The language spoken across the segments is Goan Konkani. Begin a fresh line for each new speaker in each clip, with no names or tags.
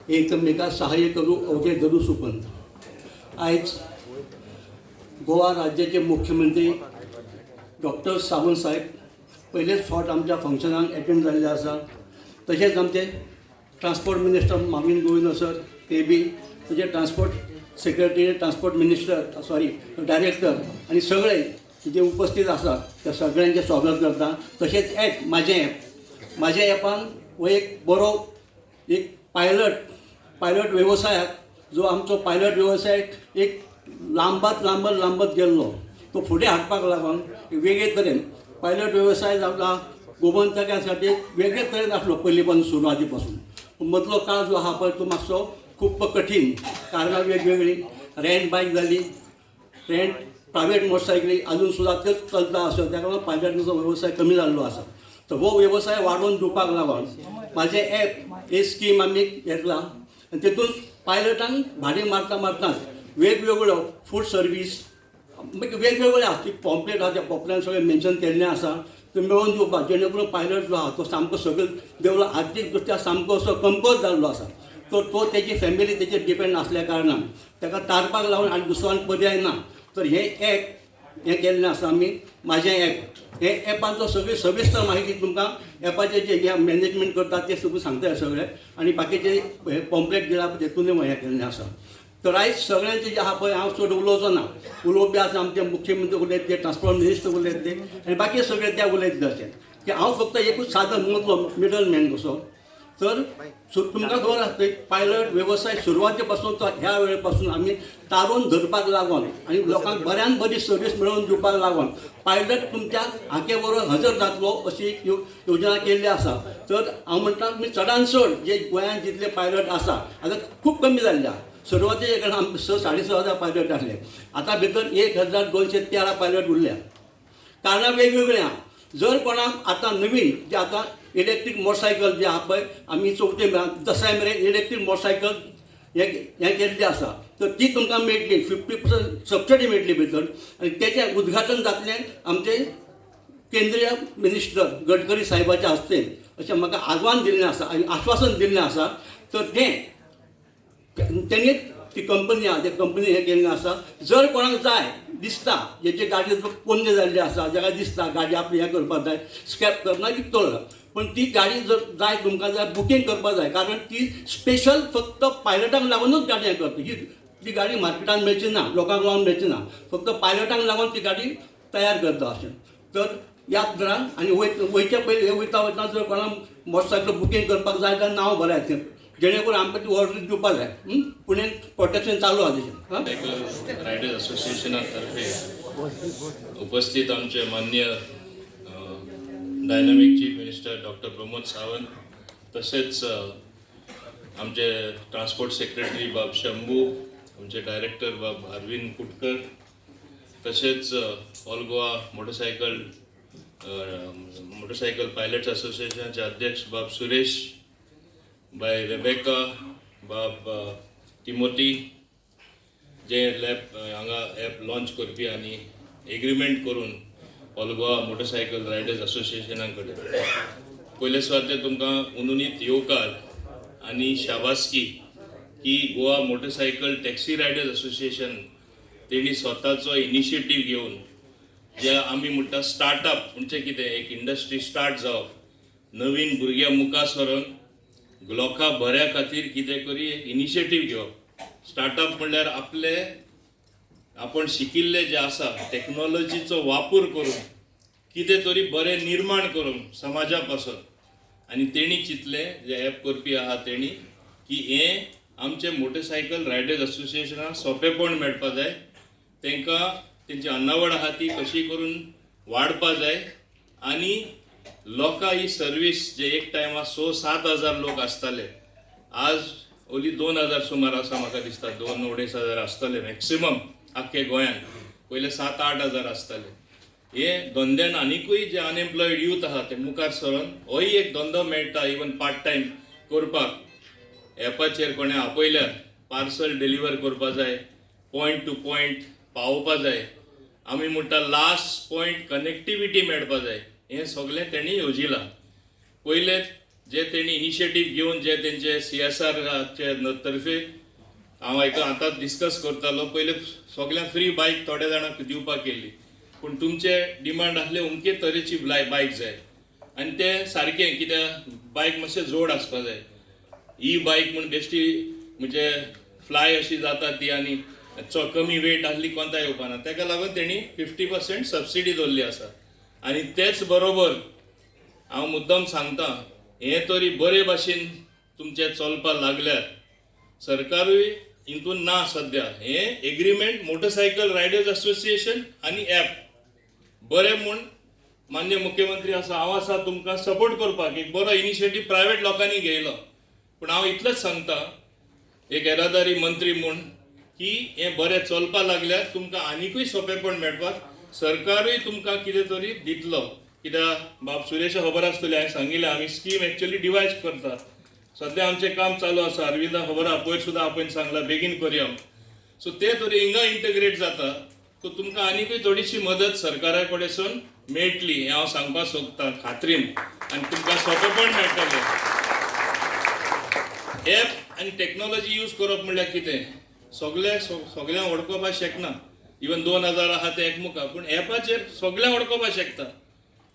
एकमेका सहाय्य करू अवघे धरू सुपंथ. आयज गोवा राज्याचे मुख्यमंत्री डॉक्टर सावंत साहेब पयलेच फावट आमच्या फंक्शनाक एटेंड जाल्ले आसा. तशेंच आमचे transport minister Mauvin Godinho sir ते बी, तशें transport secretary, transport minister, sorry, director आनी सगळे जे उपस्थित आसात त्या सगळ्यांचें स्वागत करता. तशेंच एप म्हाजें एप, म्हाज्या एपान हो एक बरो एक पायलट वेवसायाक, जो आमचो पायलट वेवसाय एक लांबात लांबत लांबत गेल्लो, तो फुडें हाडपाक लागून वेगळे तरेन पायलट वेवसाय जाता गोमंतकां वेगळे तरेन आसलो पयलीं पासून, सुरवाती पासून. मदलो काळ जो आहा पळय, तो मातसो खूब कठीण. कारणां वेगवेगळीं, रेंट बायक जाली, रेंट प्रायवेट मोटरसायकली अजून सुद्दां तेच चलता आसा. ताका लागून पायलटाचो वेवसाय कमी जाल्लो आसा. तर हो वेवसाय वाडोवन दिवपाक लागून म्हाजें एप ही स्कीम आमी घेतला आनी तेतून पायलटांक भाडें मारता मारताच वेगवेगळ्यो फूड सर्वीस मागीर वेगवेगळ्यो आसा, ती पॉम्पलेट आसा, त्या पॉम्पलेटान सगळें मेन्शन केल्लें आसा, तें मेळोवन दिवपाक, जेणे करून पायलट जो आहा तो सामको सगळो देवलो, आर्थीक दृश्ट्या सामको असो कमकुवत जाल्लो आसा. तो तो तेजी फॅमिली तेजेर डिपेंड आसल्या कारणान ताका तारपाक लागून आनी दुसरो पर्याय ना. तर हें एप हें केल्लें आसा आमी, म्हाजें एप. हे एपांचो सगळी सविस्तर माहिती तुमकां एपाचें जे हे मॅनेजमेंट करतात ते सगळें सांगता सगळें आनी बाकीचे हे पॉम्पलेट दिला तेतूनय हें केल्लें आसा. तर आयज सगळ्यांचे जे आहा पळय, हांव चड उलोवचो ना. उलोवपी आसा, आमचे मुख्यमंत्री उलयत ते, ट्रान्सपोर्ट मिनिस्टर उलयत ते आनी बाकी सगळे त्या उलयत अशें की हांव फक्त एकूच साधन, मदलो मिडल मॅन कसो. तर तुमकां खबर आसता, पायलट वेवसाय सुरवाते पासून तो ह्या वेळे पासून आमी तारून धरपाक लागून आनी लोकांक बऱ्यान बरी सर्वीस मेळोवन दिवपाक लागून पायलट तुमच्या हाके बरोबर हजर जातलो अशी एक योजना केल्ली आसा. तर हांव म्हणटा, तुमी चडान चड जे गोंयांत जितले पायलट आसा, आतां खूब कमी जाल्ले आहा. सुरवातेक आमकां 6-6.5 हजार पायलट आसले, आतां भितर 1213 पायलट उरल्या. कारणां वेगवेगळीं आहा. जर कोणाक आतां नवीन जे आतां इलेक्ट्रीक मोटरसायकल जे आहा पळय, आमी चवथे दसऱ्या मेरेन इलेक्ट्रीक मोटरसायकल हें हें केल्लें आसा, तर ती तुमकां मेळटली, 50% सबसिडी मेळटली भितर. आनी तेचें उद्घाटन जातलें आमचे केंद्रीय मिनिस्टर गडकरी साहेबाच्या हस्ते अशें म्हाका आव्हान दिल्लें आसा आनी आश्वासन दिल्लें आसा. तर तें तेणीच ती कंपनी आहा, ते कंपनी हें केल्लें आसा. जर कोणाक जाय दिसता, जेची गाडी पोन्नी जाल्ली आसा, जाका दिसता गाडी आपली हें करपाक जाय, स्क्रॅप करना, विकतलो, पण ती गाडी जर जाय तुमकां जाल्यार बुकींग करपाक जाय, कारण ती स्पेशल फक्त पायलटांक लागूनच गाडी हें करता. ही ती गाडी मार्केटान मेळची ना, लोकांक लागून मेळची ना, फक्त पायलटांक लागून ती गाडी तयार करता अशें. तर याद करा आनी वयचे पयलीं, वयता वयतना जर कोणाक मोटरसायकल बुकींग करपाक जाय जाल्यार नांव बरयात, जेणे करून आमकां ती ऑर्डर दिवपाक जाय. पुणे प्रोटेक्शन चालू आहा तेजें हां.
सायकल रायडर्स असोसिएशना तर्फे उपस्थित आमचे मान्य dynamic chief minister doctor Pramod Sawant, तसेच आमचे ट्रान्सपोर्ट सेक्रेटरी बाब शंभू, आमचे डायरेक्टर बाब अरविंद कुटकर, तसेच ऑल गोवा मोटरसायकल पायलट्स असोसिएशनाचे अध्यक्ष बाब सुरेश, बाय रेबेका, बाब टिमोती, जे लॅब हांगा ॲप लॉन्च करपी आनी एग्रीमेंट करून ऑल गोवा मोटरसायकल रायडर्स असोसिएशना कडेन. पयले सुवातेर तुमकां हुनहुनीत येवकार आनी शाबासकी की Goa motorcycle taxi riders association तेणी स्वताचो इनिशिएटीव घेवन, जे आमी म्हणटा स्टार्टअप, म्हणजे कितें, एक इंडस्ट्री स्टार्ट जावप, नवीन भुरग्यां मुखार सरोन लोकां बऱ्या खातीर कितें करी एक इनिशिएटीव घेवप. स्टार्टअप म्हणल्यार आपले आपण शिकिल्ले जे आसा, टॅक्नॉलॉजीचो वापर करून कितें तरी बरें निर्माण करून समाजा पासत. आनी तेणी चिंतलें, जे एप करपी आहा तेणी, की हें आमचे मोटरसायकल रायडर्स असोसिएशनाक सोंपेपण मेळपा जाय, तांकां तेंची अन्नावड आहा ती कशी करून वाडपा जाय आनी लोकां ही सर्वीस, जे एक टायमार 6-7 हजार लोक आसताले, आज ओली 2000 सुमार आसा. म्हाका दिसता 2-2.5 हजार आसतले मॅक्सिमम आख्खे गोंयांत. पयले 7-8 हजार आसताले. हे धंद्यान आनिकूय जे अनएम्प्लॉयड यूथ आहा ते मुखार सरून होय एक धंदो मेळटा, इवन पार्ट टायम करपाक. एपाचेर कोणें आपयल्यार पार्सल डिलिव्हर करपा जाय, पॉयंट टू पॉयंट पावोवपा जाय, आमी म्हणटा लास्ट पॉयंट कनेक्टिविटी मेळपा जाय, हें सगळें तेणी येवजिलां. पयले जे तेणी इनिशिएटीव घेवन जे तेंचे सीएसआराचे तर्फे हांव आयकला, आतां डिस्कस करतालो. पयले सगल्यांक फ्री बायक थोड्या जाणांक दिवपाक केल्ली, पूण तुमचे डिमांड आसले अमके तरेची बायक जाय आनी ते सारकें, कित्याक बायक मातशें जोड आसपा जाय. ई बायक म्हूण बेश्टी म्हणजे फ्लाय अशी जाता ती आनी कमी वेट आसली कोंता येवपाना. ताका लागून तेणी 50% सबसिडी दवरली आसा. आनी तेच बरोबर हांव मुद्दम सांगता, हें तरी बरे भाशेन तुमचें चलपाक लागल्यार सरकारूय हितून ना. सद्या हें एग्रीमेंट मोटरसायकल रायडर्स असोसिएशन आनी एप बरें म्हूण मान्य मुख्यमंत्री आसा, हांव आसा तुमकां सपोर्ट करपाक. एक बरो इनिशिएटीव प्रायवेट लोकांनी घेयलो, पूण हांव इतलेंच सांगता एक येरादारी मंत्री म्हूण की हें बरें चलपाक लागल्यार तुमकां आनिकूय सोंपेपण मेळपाक सरकारूय तुमकां कितें तरी दितलो. कित्याक बाब सुरेशा खबर आसतली, हांवें सांगिल्लें आमी स्कीम एक्चुअली डिवायज करता. सद्या आमचें काम चालू आसा. अरविंदा खबर आहा, पयर सुद्दां आपयन सांगलां बेगीन करया. सो ते तरी हिंगा इंटग्रेट जाता, सो तुमकां आनिकूय थोडीशी मदत सरकारा कडेसून मेळटली हें हांव सांगपाक सोदतां खात्रीन आनी तुमकां सोंपेपण मेळटलें. एप आनी टॅक्नोलॉजी यूज करप म्हणल्यार कितें, सगळे सगळ्यांक वळखोवपाक शकना. इवन 2000 आहा ते एकमुखार, पूण एपाचेर सगळ्यांक वळखोवपाक शकता.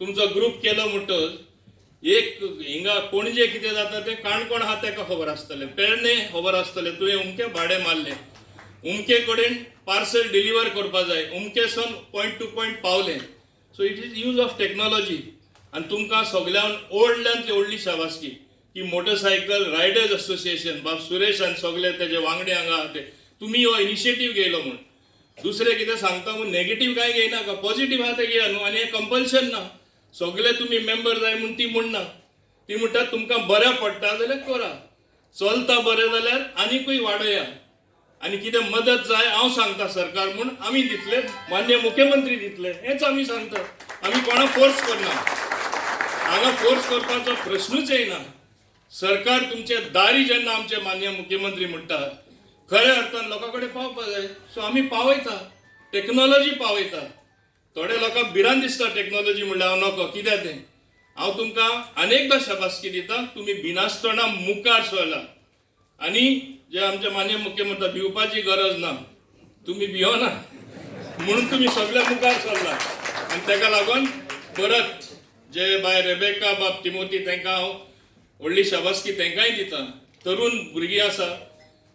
तुमचो ग्रूप केलो म्हणटच एक हिंगा पणजे कितें जाता तें काणकोण आहा तेका खबर आसतलें, पेडणे खबर आसतलें, तुवें अमकें भाडें मारलें, उमके कडेन पार्सल डिलिव्हर करपा जाय, उमकेसून पॉयंट टू पॉयंट पावलें. So it is use of technology. आनी तुमकां सगल्यांक व्हडल्यांतली व्हडली शाबासकी की मोटरसायकल रायडर्स असोसिएशन, बाब सुरेश आनी सगळे तेजे वांगडी हांगा आहा ते तुमी हो इनिशिएटीव घेयलो म्हूण. दुसरें कितें सांगता म्हूण नेगेटीव कांय घेयनाका, पॉझिटीव आहा तें घेया न्हू. आनी हें कंपल्शन ना, सगळे तुमी मेंबर जाय म्हूण ती म्हणना. ती म्हणटा तुमकां बऱ्या पडटा जाल्यार करा, चलता बरें जाल्यार आनिकूय वाडया आनी कितें मदत जाय हांव सांगता सरकार म्हूण आमी दितले, मान्य मुख्यमंत्री दितले, हेंच आमी सांगता. आमी कोणाक फोर्स करना, हांगा फोर्स करपाचो प्रश्नूच येयना. सरकार तुमचे दारी जेन्ना आमचे मान्य मुख्यमंत्री म्हणटा, खऱ्या अर्थान लोकां कडेन पावपा जाय. सो आमी पावयता, टॅक्नोलॉजी पावयता. थोडे लोकांक भिरांत दिसता टॅक्नोलॉजी म्हणल्यार हांव नको कित्याक तें. हांव तुमकां अनेकदां शाबासकी दिता, तुमी भिनासतना मुखार सरला. आनी जे आमचे मान्य मुख्यमंत्री भिवपाची गरज ना, तुमी भियोना म्हणून तुमी सगळे मुखार सरला. आनी ताका लागून परत जे बाय रेबेका, बाब टिमोती, तांकां हांव व्हडली शाबासकी तांकांय दिता. तरुण भुरगीं आसा,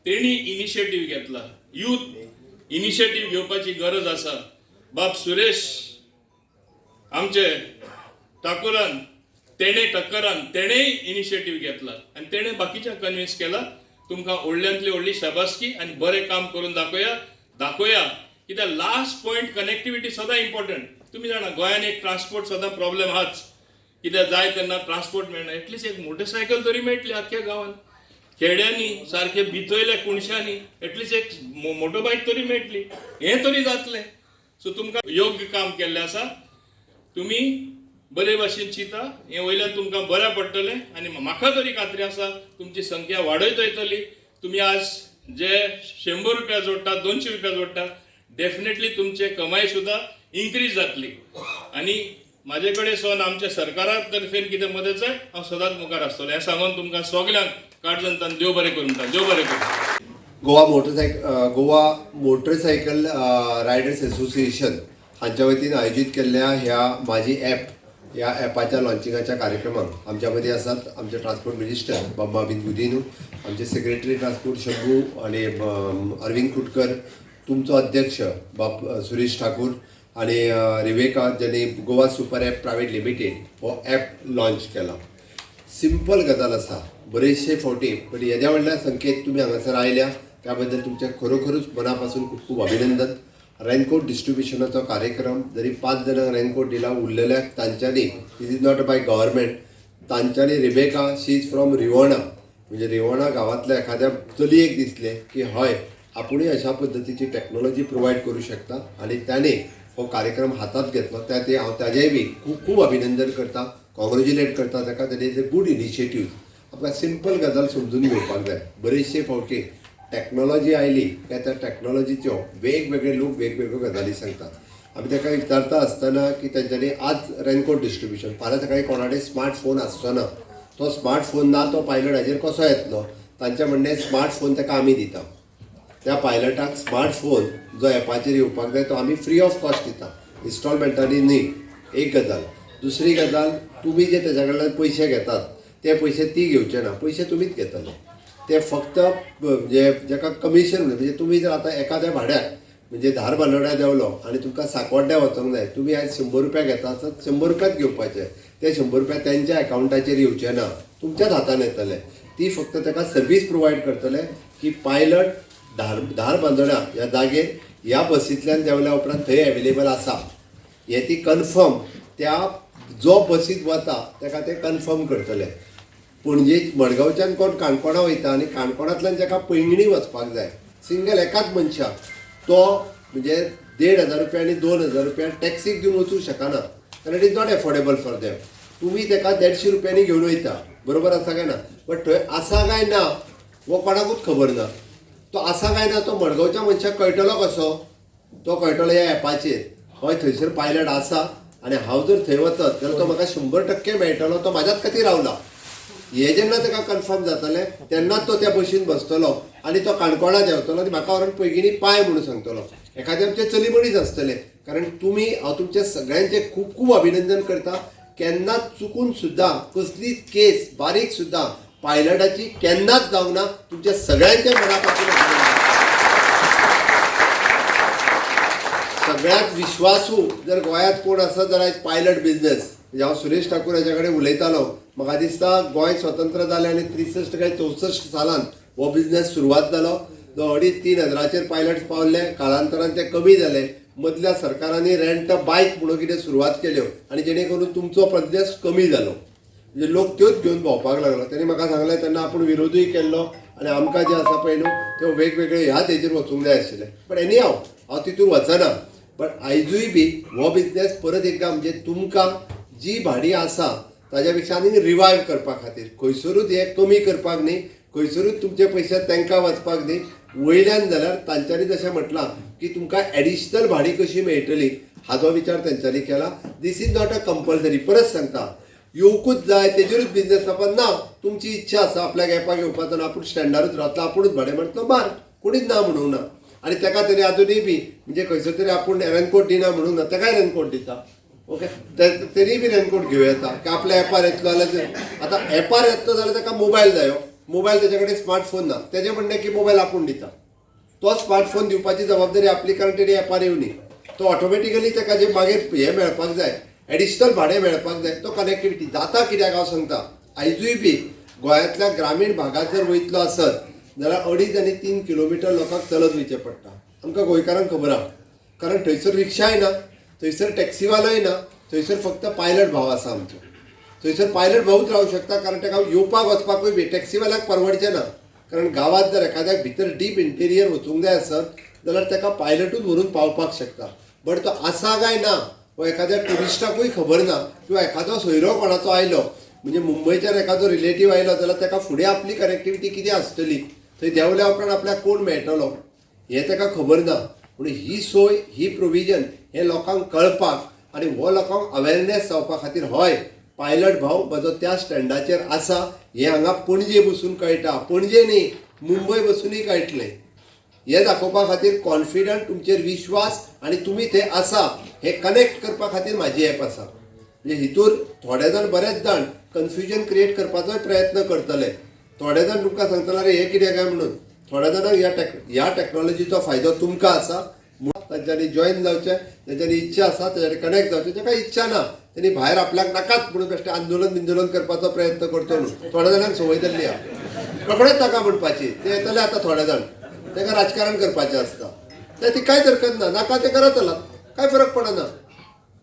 तेणी इनिशिएटीव घेतला. यूथ इनिशिएटीव घेवपाची गरज आसा. बाब सुरेश आमचे ठाकुरान, तेणे टक्करान तेणेय इनिशिएटीव घेतला आनी तेणें बाकीच्या कन्विन्स केला. तुमकां व्हडल्यांतली व्हडली शाबासकी आनी बरें काम करून दाखोवया दाखोवया. कित्याक लास्ट पॉयंट कनेक्टिविटी सदां इम्पॉर्टंट. तुमी जाणा गोंयान एक ट्रान्सपोर्ट सदां प्रॉब्लेम आहाच, कित्याक जाय तेन्ना ट्रान्सपोर्ट मेळना. एटलिस्ट एक मोटरसायकल तरी मेळटली आख्ख्या गांवांत, खेड्यांनी सारके भितयल्या कुणशांनी एटलिस्ट एक मोटरबायक तरी मेळटली, हें तरी जातलें. सो तुमकां योग्य काम केल्लें आसा, तुमी बरे भाशेन चिंता, हें वयल्यान तुमकां बरें पडटलें. आनी म्हाका तरी खात्री आसा तुमची संख्या वाडयत वयतली. तुमी आज जे 100 रुपया जोडटा, 200 रुपया जोडटा, डेफिनेटली तुमचे कमाई सुद्दां इन्क्रीज जातली. आनी म्हाजे कडेन सावन आमच्या सरकारा तर्फेन कितें मदत जाय, हांव सदांच मुखार आसतलो हें सांगून तुमकां सगल्यांक काळजांतल्यान देव बरें करूं म्हणटा, देव बरें करूं.
गोवा मोटरसायकल रायडर्स असोसिएशन हांच्या वतीन आयोजीत केल्ल्या ह्या माझी ॲप ह्या ॲपाच्या लॉन्चिंगाच्या कार्यक्रमाक आमच्या मदीं आसात आमचे ट्रान्सपोर्ट मिनिस्टर बाब माविन गुदिन्हो, आमचे सेक्रेटरी ट्रान्सपोर्ट शंभू आणि अरविंद खुटकर, तुमचो अध्यक्ष बाब सुरेश ठाकूर आणि रिवेका, ज्यांनी Goa super app private limited हो ॲप लॉन्च केला. सिंपल गजाल आसा बरेचशे फावटी, पण येद्या व्हडल्या संख्येत तुमी हांगासर आयल्या त्या बद्दल तुमचें खरोखरूच मना पासून खूब खूब अभिनंदन. रेनकोट डिस्ट्रिब्युशनाचो कार्यक्रम, जरी पांच जाणांक रेनकोट दिला, उरलेल्याक तांच्यांनी, it is not by government, तांच्यांनी Rebecca, she is from Rivona, म्हणजे रिवोणा गांवांतल्या एखाद्या चलयेक दिसलें की हय, आपुणूय अशा पद्दतीची टॅक्नोलॉजी प्रोवायड करूं शकता आनी ताणें हो कार्यक्रम हातांत घेतलो. त्या ते हांव ताजेंय बी खूब खूब अभिनंदन करता, कॉंग्रेच्युलेट करता ताका. तेणे गूड इनिशिएटीव. आमकां सिंपल गजाल समजून घेवपाक जाय. बरेचशे फावटी टॅक्नोलॉजी आयली काय त्या टॅक्नोलॉजीच्यो वेगवेगळे लोक वेगवेगळ्यो गजाली सांगतात. आमी ताका विचारता आसतना की तेंच्यांनी आज रेनकोट डिस्ट्रिब्युशन, फाल्यां सकाळी कोणा कडेन स्मार्ट फोन आसचो ना, तो स्मार्टफोन ना तो पायलट हाजेर कसो येतलो? तांचें म्हणणें स्मार्टफोन ताका आमी दिता. त्या पायलटाक स्मार्टफोन जो एपाचेर येवपाक जाय तो आमी फ्री ऑफ कॉस्ट दिता, इन्स्टॉलमेंटांनी न्ही. एक गजाल. दुसरी गजाल, तुमी जे तेज्या कडल्यान पयशे घेतात ते पयशे ती घेवचे ना, पयशे तुमीच घेतले. ते फक्त म्हणजे जाका कमिशन म्हणजे तुमी जर आतां एखाद्या भाड्याक म्हणजे धारबांदोड्या देंवलो आनी तुमकां साकोड्ड्या वचोंक जाय, तुमी आयज 100 रुपया घेता आसत 100 रुपयाच घेवपाचे. ते 100 रुपया तेंच्या एकावंटाचेर येवचे ना, तुमच्याच हातान येतले. ती फक्त ताका सर्वीस प्रोवायड करतले की पायलट धारबांदोड्या ह्या जागेर ह्या बसींतल्यान देंवल्या उपरांत थंय एवेलेबल आसा हें ती कन्फर्म त्या जो बसींत वता ताका ते कन्फर्म करतले. पणजे मडगांवच्यान कोण काणकोणा वयता आनी काणकोणांतल्यान जाका पैंगीणी वचपाक जाय सिंगल एकाच मनशाक, तो म्हणजे 1500 रुपया आनी 2000 रुपया टॅक्सीक दिवन वचूंक शकना, कारण it is not affordable for them. तुमी ताका 150 रुपयांनी घेवन वयता, बरोबर आसा काय ना? बट थंय आसा काय ना हो कोणाकूच खबर ना. तो आसा काय ना तो मडगांवच्या मनशाक कळटलो कसो? तो कळटलो ह्या एपाचेर, हय थंयसर पायलट आसा आनी हांव जर थंय वचत जाल्यार तो म्हाका 100% मेळटलो, तो म्हाज्याच खातीर रावला. हें जेन्ना ताका कन्फर्म जातलें तेन्नाच तो त्या बशीन बसतलो आनी तो काणकोणा देंवतलो आनी म्हाका व्हरून पैंगिणी पाय म्हणून सांगतलो. एखादें आमचें चली मनीस आसतलें. कारण तुमी, हांव तुमचें सगळ्यांचें खूब खूब अभिनंदन करता. केन्नाच चुकून सुद्दां कसलीच केस बारीक सुद्दां पायलटाची केन्नाच जावंक ना. तुमच्या सगळ्यांच्या मनापासून सगळ्यांत विश्वासू जर गोंयांत कोण आसा जाल्यार आयज पायलट बिजनेस. म्हणजे हांव सुरेश ठाकूर हाच्या कडेन उलयतालो, म्हाका दिसता गोंय स्वतंत्र जालें आनी 63 काय 64 सालान हो बिजनेस सुरवात जालो. जो 2500-3 हजाराचेर पायलट्स पावले, काळांतरान ते कमी जाले. मदल्या सरकारांनी रेंट बायक म्हणून कितें सुरवात केल्यो आनी जेणे करून तुमचो बिजनेस कमी जालो, म्हणजे लोक त्योच घेवन भोंवपाक लागलो. तेणी म्हाका सांगलें तेन्ना आपूण विरोधूय केल्लो आनी आमकां जें आसा पळय न्हू त्यो वेगवेगळे ह्या तेजेर वचूंक जाय आशिल्लें. बट एनी हांव हांव तितून वचना. बट आयजूय बी हो बिजनेस परत एकदां म्हणजे तुमकां जी भाडी आसा ताज्या पेक्षा आनी रिवायव करपा खातीर, खंयसरूच हें कमी करपाक न्ही, खंयसरूच तुमचे पयशे तांकां वचपाक न्ही. वयल्यान जाल्यार तांच्यांनी जशें म्हटलां की तुमकां एडिशनल भाडी कशी मेळटली हाजो विचार तेंच्यांनी केला. This is not a compulsory. परत सांगता, येवकूच जाय तेजेरूच बिजनेस जावपा ना. तुमची इच्छा आसा आपल्याक एपाक येवपाचो ना, आपूण स्टँडारूच रावतलो, आपुणूच भाडें मारतलो, मार, कोणीच ना म्हणूंक ना. आनी ताका तरी आजुनूय बी म्हणजे खंयसर तरी आपूण रेनकोट दिना म्हणूंक ना, ताकाय रेनकोट दिता. ओके, तेणीय बी रेनकोट घेवं येता की आपल्या एपार येतलो जाल्यार. आतां एपार येतलो जाल्यार ताका मोबायल जायो, मोबायल तेच्या कडेन स्मार्टफोन ना, तेजें म्हणणें की मोबायल आपूण दिता. तो स्मार्टफोन दिवपाची जबाबदारी आपली, कारण तेणी एपार येवनी. तो ऑटोमॅटिकली ताका जे मागीर हें मेळपाक जाय, एडिशनल भाडें मेळपाक जाय, तो कनेक्टिविटी जाता. कित्याक हांव सांगता, आयजूय बी गोंयांतल्या ग्रामीण भागांत जर वयतलो आसत जाल्यार 2.5 आनी 3 किलोमिटर लोकांक चलत वयचें पडटा. आमकां गोंयकारांक खबर आहा, कारण थंयसर रिक्षाय ना, थंयसर टॅक्सीवालोय ना, थंयसर फक्त पायलट भाव आसा आमचो. थंयसर पायलट भावूच रावूंक शकता, कारण ताका येवपाक वचपाकूय बी टॅक्सीवाल्याक परवडचें ना. कारण गांवांत जर एखाद्याक भितर डीप इंटेरियर वचूंक जाय आसत जाल्यार ताका पायलटूच व्हरून पावपाक शकता. बट तो आसा काय ना हो एखाद्या ट्युरिस्टाकूय खबर ना, किंवा एखादो सोयरो कोणाचो आयलो म्हणजे मुंबयच्यान एखादो रिलेटीव आयलो जाल्यार ताका फुडें आपली कनेक्टिविटी कितें आसतली, थंय देंवल्या उपरांत आपल्याक कोण मेळटलो हें ताका खबर ना. पूण ही सोय, ही प्रोविजन हें लोकांक कळपाक आनी हो लोकांक अवेरनेस जावपा खातीर हय पायलट भाव म्हजो त्या स्टँडाचेर आसा हें हांगा पणजे बसून कळटा, पणजे न्ही मुंबय बसुनूय कळटलें. हें दाखोवपा खातीर कॉन्फिडंट तुमचेर विश्वास आनी तुमी थंय आसा हें कनेक्ट करपा खातीर म्हाजी एप आसा. म्हणजे हितूर थोडे जाण बरेच जाण कन्फ्युजन क्रिएट करपाचोय प्रयत्न करतले. थोडे जाण तुमकां सांगतले अरे हें कितें काय म्हणून. थोड्या जाणांक ह्या टॅक्नोलॉजीचो फायदो तुमकां आसा, तांच्यांनी जॉयन जावचें, तांच्यांनी इच्छा आसा तांच्यांनी कनेक्ट जावचें. ताका इच्छा ना तेणी भायर आपल्याक नाकाच म्हणून बेश्टें आंदोलन बिंदोलन करपाचो प्रयत्न करचो न्हू. थोड्या जाणांक संवय जाल्ली आहा रोखडेच नाका म्हणपाची, ते येतले आतां थोडे जाण ताका राजकारण करपाचें आसता, ते ती कांयच हरकत ना, नाका तें करत चलात, कांय फरक पडना.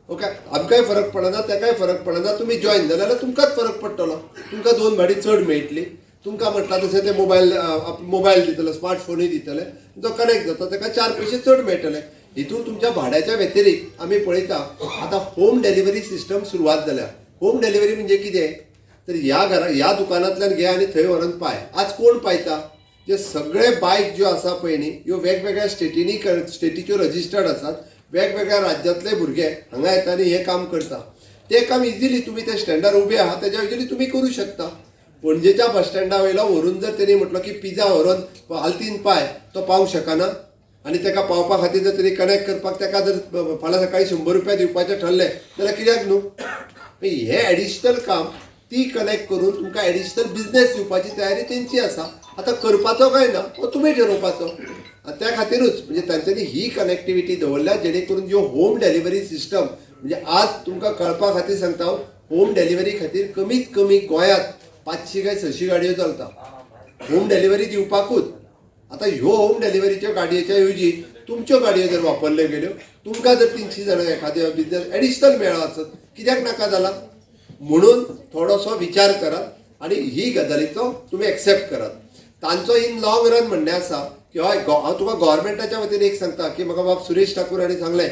ओके, आमकांय फरक पडना, ताकाय फरक पडना. तुमी जॉयन जाले जाल्यार तुमकांच फरक पडटलो, तुमकां 2 भाडी चड मेळटली. तुमकां म्हटलां तशें ते मोबायल मोबायल दितले, स्मार्टफोनूय दितले, जो कनेक्ट जाता ताका 4 पयशे चड मेळटले. हितून तुमच्या भाड्याच्या व्यतिरिक्त आमी पळयता आतां होम डिलिव्हरी सिस्टम सुरवात जाल्या. होम डिलिव्हरी म्हणजे कितें तर ह्या घरा ह्या दुकानांतल्यान घे आनी थंय व्हरून पाय. आज कोण पायता? जे सगळे बायक ज्यो आसा पळय न्ही ह्यो वेगवेगळ्या स्टेटींनी स्टेटीच्यो रजिस्टर्ड आसात, वेगवेगळ्या राज्यांतले भुरगे हांगा येता आनी हें काम करता. तें काम इजिली तुमी त्या स्टँडार उबे आहा तेज्या इजिली तुमी करूं शकता. पणजेच्या बस स्टँडा वयलो व्हरून जर तेणी म्हटलो की पिझ्झा व्हरून आल्तीन पाय, तो पावंक शकना आनी ताका पावपा खातीर जर तेणी कनेक्ट करपाक ताका जर फाल्यां सकाळी 100 रुपया दिवपाचें ठरलें जाल्यार कित्याक न्हू? हें एडिशनल काम ती कनेक्ट करून तुमकां एडिशनल बिजनेस दिवपाची तयारी तेंची आसा. आतां करपाचो काय ना हो तुमी ठरोवपाचो. त्या खातीरूच म्हणजे तांच्यांनी ही कनेक्टिविटी दवरल्या जेणे करून ज्यो होम डिलिव्हरी सिस्टम, म्हणजे आज तुमकां कळपा खातीर सांगता हांव, होम डिलिव्हरी खातीर कमीत कमी गोंयांत 500 काय 600 गाडयो चलता होम डिलिव्हरी दिवपाकूच. आतां ह्यो होम डिलिव्हरीच्यो गाडयेच्या ऐवजी तुमच्यो गाडयो जर वापरल्यो गेल्यो, तुमकां जर 300 जाणां एखाद्या बिजनेस एडिशनल मेळ्ळो आसत, कित्याक नाका जाला? म्हणून थोडोसो विचार करात आनी ही गजालीचो तुमी एक्सेप्ट करात. तांचो इन लॉंग रन म्हणणें आसा की हय, हांव तुका गव्हर्मेंटाच्या वतीन एक सांगता की म्हाका बाब सुरेश ठाकूर हांणी सांगलें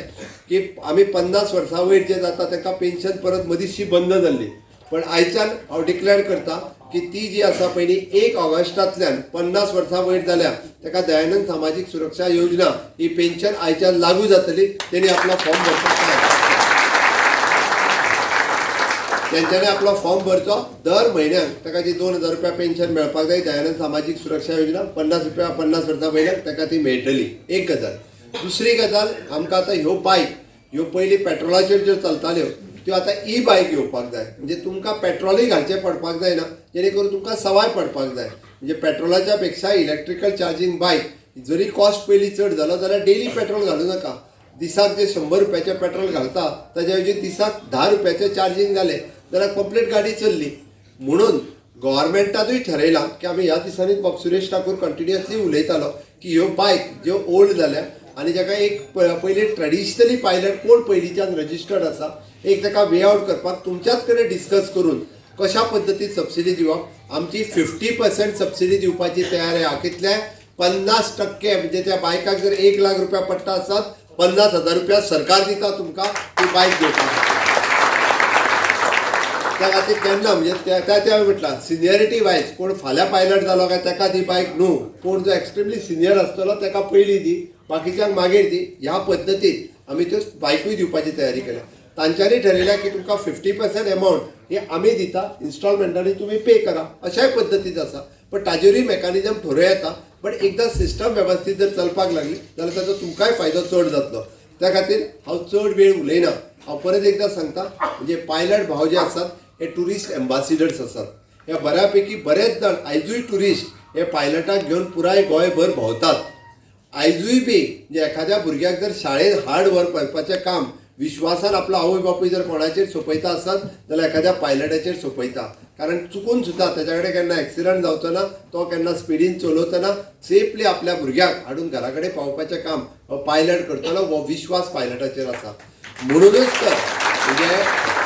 की आमी 50 वर्सां वयर जे जाता तांकां पेन्शन परत मदींचशी बंद जाल्ली, पण आयच्यान हांव डिक्लेअर करता की ती जी आसा पयलीं 1 ऑगस्टांतल्यान 50 वर्सां वयर जाल्या ताका दयानंद सामाजीक सुरक्षा योजना ही पेन्शन आयच्यान लागू जातली. तेणी आपलो फॉर्म भरपाक जाय, तेंच्यांनी आपलो फॉर्म भरचो. दर म्हयन्याक ताका जी 2000 रुपया पेन्शन मेळपाक जाय दयानंद सामाजीक सुरक्षा योजना 50 रुपया 50 वर्सां वयल्यान ताका ती मेळटली. एक गजाल. दुसरी गजाल, आमकां आतां ह्यो बायक ह्यो पयलीं पेट्रोलाचेर ज्यो चलताल्यो त्यो आतां ई बायक येवपाक जाय. म्हणजे तुमकां पेट्रोलूय घालचें पडपाक जायना, जेणे करून तुमकां सवाय पडपाक जाय. म्हणजे पेट्रोलाच्या पेक्षा इलेक्ट्रिकल चार्जींग बायक जरी कॉस्ट पयलीं चड जालो जाल्यार डेली पेट्रोल घालूं नाका. दिसाक जे 100 रुपयाचें पेट्रोल घालता ताज्या ऐवजी दिसाक 10 रुपयाचें चार्जींग जालें जाल्यार कंप्लीट गाडी चल्ली. म्हणून गव्हर्मेंटानूय ठरयलां की आमी ह्या दिसांनी बाब सुरेश ठाकूर कंटिन्युअसली उलयतालो की ह्यो बायक ज्यो ओल्ड जाल्या आनी जाका एक पयलीं ट्रेडिशनली पायलट कोण पयलींच्यान रजिस्टर्ड आसा एक ताका वे आवट करपाक तुमच्याच कडेन डिस्कस करून कशा पद्दतीन सबसिडी दिवप. आमची 50% सबसिडी दिवपाची तयारी आहा. कितल्या? 50%. म्हणजे त्या बायकाक जर 1 लाख रुपया पडटा आसत 50,000 रुपया सरकार दिता तुमकां ती बायक घेवपाक. त्या खातीर केन्ना म्हणजे त्या त्या म्हटलां सिनियरिटी वायज कोण फाल्यां पायलट जालो काय ताका ती बायक न्हू, कोण जो एक्स्ट्रिमली सिनियर आसतलो ताका पयलीं दी, बाकीच्यांक मागीर दी. ह्या पद्दतीन आमी त्यो बायकूय दिवपाची तयारी केल्या. तांच्यांनी ठरयल्या की तुमकां 50% एमावंट ही आमी दिता, इन्स्टॉलमेंटांनी तुमी पे करा, अशाय पद्दतीन आसा. पण ताजेरूय मेकॅनिजम ठरोवं येता. बट एकदां सिस्टम वेवस्थीत जर चलपाक लागली जाल्यार ताचो तुमकांय फायदो चड जातलो. त्या खातीर हांव चड वेळ उलयना. हांव परत एकदां सांगता, म्हणजे पायलट भाव जे आसात हे ट्युरिस्ट एम्बासिडर्स आसात. हे बऱ्यापैकी बरेच जाण आयजूय ट्युरिस्ट हे पायलटाक घेवन पुराय गोंयभर भोंवतात. आयजूय बी म्हणजे एखाद्या भुरग्याक जर शाळेंत हार्ड वर्क करपाचें काम विश्वासान आपलो आवय बापूय जर कोणाचेर सोंपयता आसत जाल्यार एखाद्या पायलटाचेर सोंपयता. कारण चुकून सुद्दां ताच्या कडेन केन्ना एक्सिडंट जावचो ना, तो केन्ना स्पिडीन चलोवचो ना, सेफली आपल्या भुरग्याक हाडून घरा कडेन पावोवपाचें काम हो पायलट करतलो, हो विश्वास पायलटाचेर आसा. म्हणूनच तर म्हणजे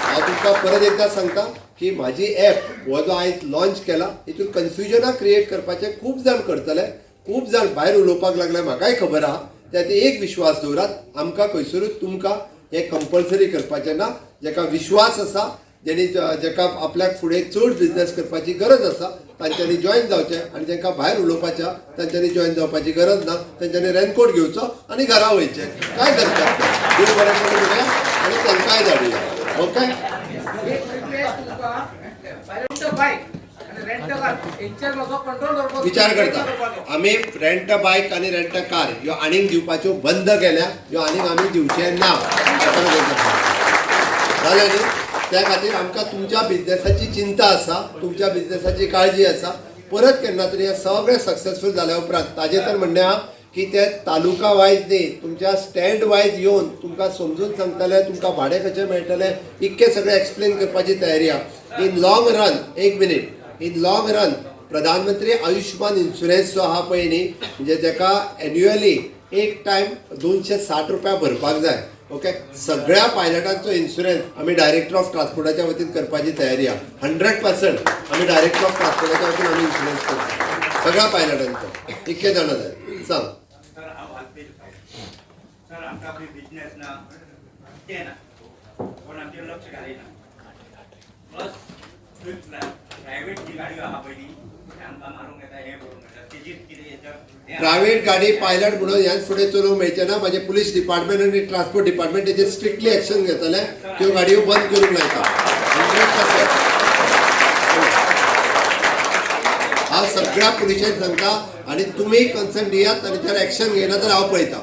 हांव तुमकां परत एकदां सांगता की म्हाजी एप हो जो आयज लॉंच केला हितून कन्फ्युजनां क्रिएट करपाचें खूब जाण करतले, खूब जाण भायर उलोवपाक लागले, म्हाकाय खबर आहा. त्या खातीर एक विश्वास दवरात, आमकां खंयसरूच तुमकां हें कंपल्सरी करपाचें ना. जाका विश्वास आसा, जेणी जाका आपल्याक फुडें चड बिजनेस करपाची गरज आसा तांच्यांनी जॉयन जावचें, आनी जांकां भायर उलोवपाचें तांच्यांनी जॉयन जावपाची गरज ना. तांच्यांनी रेनकोट घेवचो आनी घरा वयचें, कांय हरकत ना. देव बरें करूं तुमकां आनी तांकांय धाडुया. ओके, विचार करता आमी रेंट अ बायक आनी रेंट अ कार ह्यो आनीक दिवपाच्यो बंद केल्या, ह्यो आनीक आमी दिवचे ना. जालें न्ही? त्या खातीर आमकां तुमच्या बिजनेसाची चिंता आसा, तुमच्या बिजनेसाची काळजी आसा. परत केन्ना तरी हे सगळें सक्सेसफूल जाल्या उपरांत ताजें तर म्हणणें आहा की ते तालुका वायज न्ही, तुमच्या स्टँड वायज येवन तुमकां समजून सांगतले, तुमकां भाडें कशें मेळटलें इतकें सगळें एक्सप्लेन करपाची तयारी आहा. इन लॉंग रन, एक मिनीट, इन लॉंग रन प्रधानमंत्री आयुश्यमान इन्शुरन्स जो आहा पळय न्ही, म्हणजे जाका एन्युअली एक टायम 260 रुपया भरपाक जाय. ओके, सगळ्या पायलटांचो इन्शुरन्स आमी डायरेक्टर ऑफ ट्रान्सपोर्टाच्या वतीन करपाची तयारी आहा. 100% आमी डायरेक्टर ऑफ ट्रान्सपोर्टाच्या वतीन आमी इन्शुरन्स करता सगळ्या पायलटांचो. इतके जाणां जाय सांग.
सर, हांव आल्पेज सर, आमकां खंय बिजनेस ना तें ना, कोण आमचेर लक्ष घालिना. प्लस प्रायवेट जी गाडयो आहा पळय न्ही, आमकां मारूंक येता, हें करूंक येता, तेजीच कितें
प्रायवेट गाडी पायलट म्हणून ह्यान फुडें चलोवंक मेळचें ना. म्हाजें पुलीस डिपार्टमेंट आनी ट्रान्सपोर्ट डिपार्टमेंट तेजेर स्ट्रिक्टली एक्शन घेतले, त्यो गाडयो बंद करूंक लायता 100%. सगळ्या पुलिशांक सांगता आनी तुमी कन्सर्न दियात आनी जर एक्शन घेयना तर हांव पळयता.